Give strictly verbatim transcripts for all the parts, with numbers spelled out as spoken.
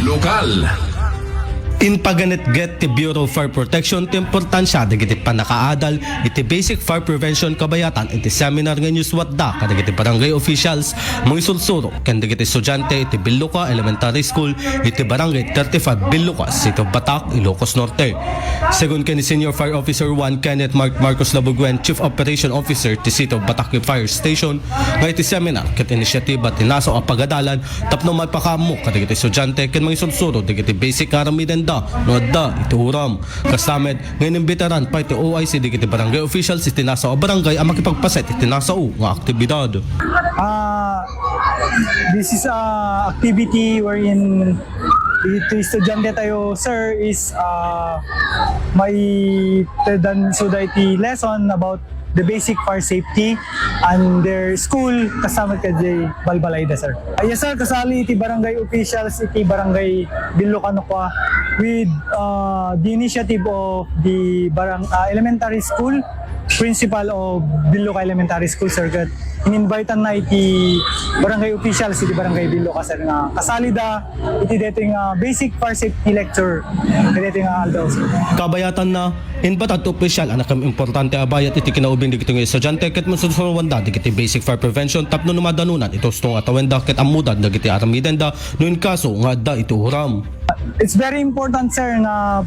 Lokal. Impaganetget ti Bureau of Fire Protection ti importansia dagiti pannakaadal iti basic fire prevention kabayatan iti seminar nga inyuswatda kadagiti barangay officials, mangisursuro ken dagiti estudiante iti Billuca Elementary School iti Barangay thirty-five Billuca, City of Batac, Ilocos Norte. Segun ken ni Senior Fire Officer one Kenneth Mark Marcos Labuguen, Chief Operation Officer ti City of Batac Fire Station, nga iti seminar ket inisiatiba ti nasaw a pagadalan tapno maipakaammo kadagiti estudiante ken mangisursuro dagiti basic nga aramidenda no adda iti uram. Kasta met nga inimbitaran pay ti O I C dagiti barangay officials iti nasaw a barangay a makipagpaset iti nasaw nga aktibidad. Ah, this is a activity wherein iti estudiante tayo, sir, is uh, may tedan suda iti lesson about the basic fire safety and their school kasama ka di balbalayda, sir. Ah, yes, sir, kasali iti barangay officials iti barangay Billuca Nocua with uh, the initiative of the barang uh, elementary school principal of Billuca Elementary School, sir. Ket in-invite na iti barangay officials iti barangay Billuca, sir, nga kasali da iti daytoy nga basic fire safety lecture iti daytoy nga aldaw, sir. Kabayatanna, inbatad ti opisyal a nakim-importante a bayat iti kinaubing dagiti nga estudiante ket mansursuroanda dagiti basic fire prevention tapno no madanunan iti husto nga tawenda ket ammoda dagiti aramidenda no inkaso nga adda iti uram. It's very important, sir, nga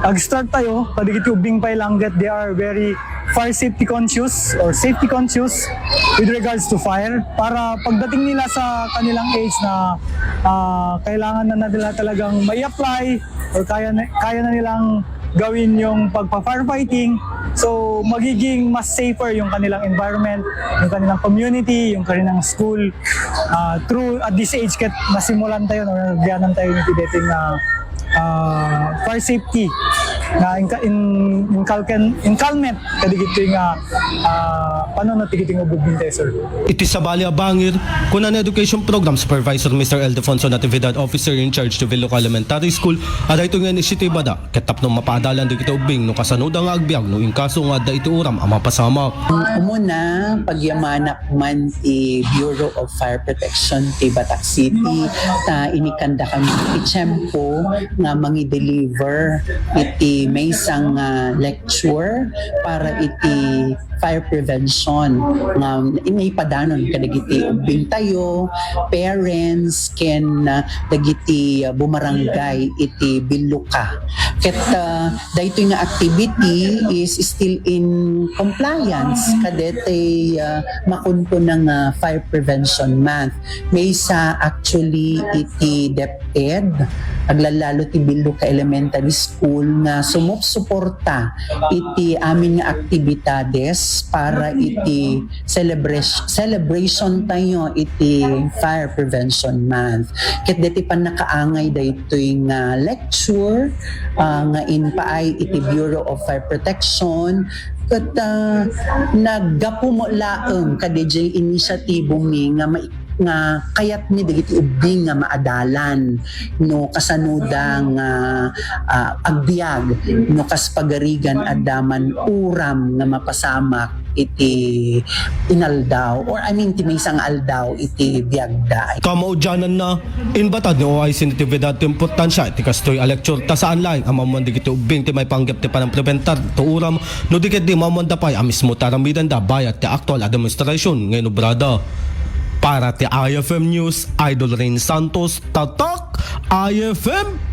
ag-start tayo kadagiti ubbing pay lang ket they are very fire safety conscious or safety conscious with regards to fire para pagdating nila sa kanilang age na ah, kailangan na nila talagang mai-apply or kaya na, kaya na nilang gawin yung pagpa-firefighting. So, magiging mas safer yung kanilang environment, yung kanilang community, yung kanilang school. Ah, through at this age, ket nasimulan tayo, no, nagyanan tayo ng tibeting uh, uh, fire safety na inka, in, inculcan, inculcate kadigito nga uh, paano na tigiting ububing tayo, sir. Iti sabali a bangir, kuna ni Education Program Supervisor Mister Ildefonso Natividad, Officer in Charge to Villoca Elementary School, a daytoy nga inisyatiba da ket tapno mapaadalan dagiti ubbing no kasano da nga agbiag no inkaso nga adda iti uram a mapasamak. Umuna, pagyamanak man ti Bureau of Fire Protection ti Batac City, ta inikanda kami iti tiempo nga mangi-deliver iti maysa nga lecture para iti fire prevention nga maipadano kadagiti ubbing tayo, parents, ken uh, dagiti uh, bumarangay iti Billuca. Ket uh, daytoy nga activity is still in compliance kadetay uh, makunkunang uh, Fire Prevention Month. Maysa actually iti DepEd, aglalalo ti Billuca Elementary School nga sumupsuporta iti amin nga aktibidades para iti celebration celebration tayo iti Fire Prevention Month. Ket deti pannakaangay daytoy nga lecture uh, nga impaay iti Bureau of Fire Protection ket uh, naggapu mo laeng kadaydiay inisyatibo mi nga ma- nga kayatmi dagiti ubbing nga maadalan no kasano da nga uh, agbiag no kas pagarigan adda man uram nga mapasamak iti inaldaw or I mean ti maysa nga aldaw iti biagda. Kamaudiananna, inbatad ni O I C Natividad ti importansia iti kastoy a lecture ta saan laeng a maammuan dagiti ubbing ti maipanggep ti panangprebentar ti uram no di ketdi maammuanda pay a mismo ti aramidenda bayat ti aktual a demonstrasyon nga inubrada. Para ti I F M News, Idol Rain Santos, Tatak I F M.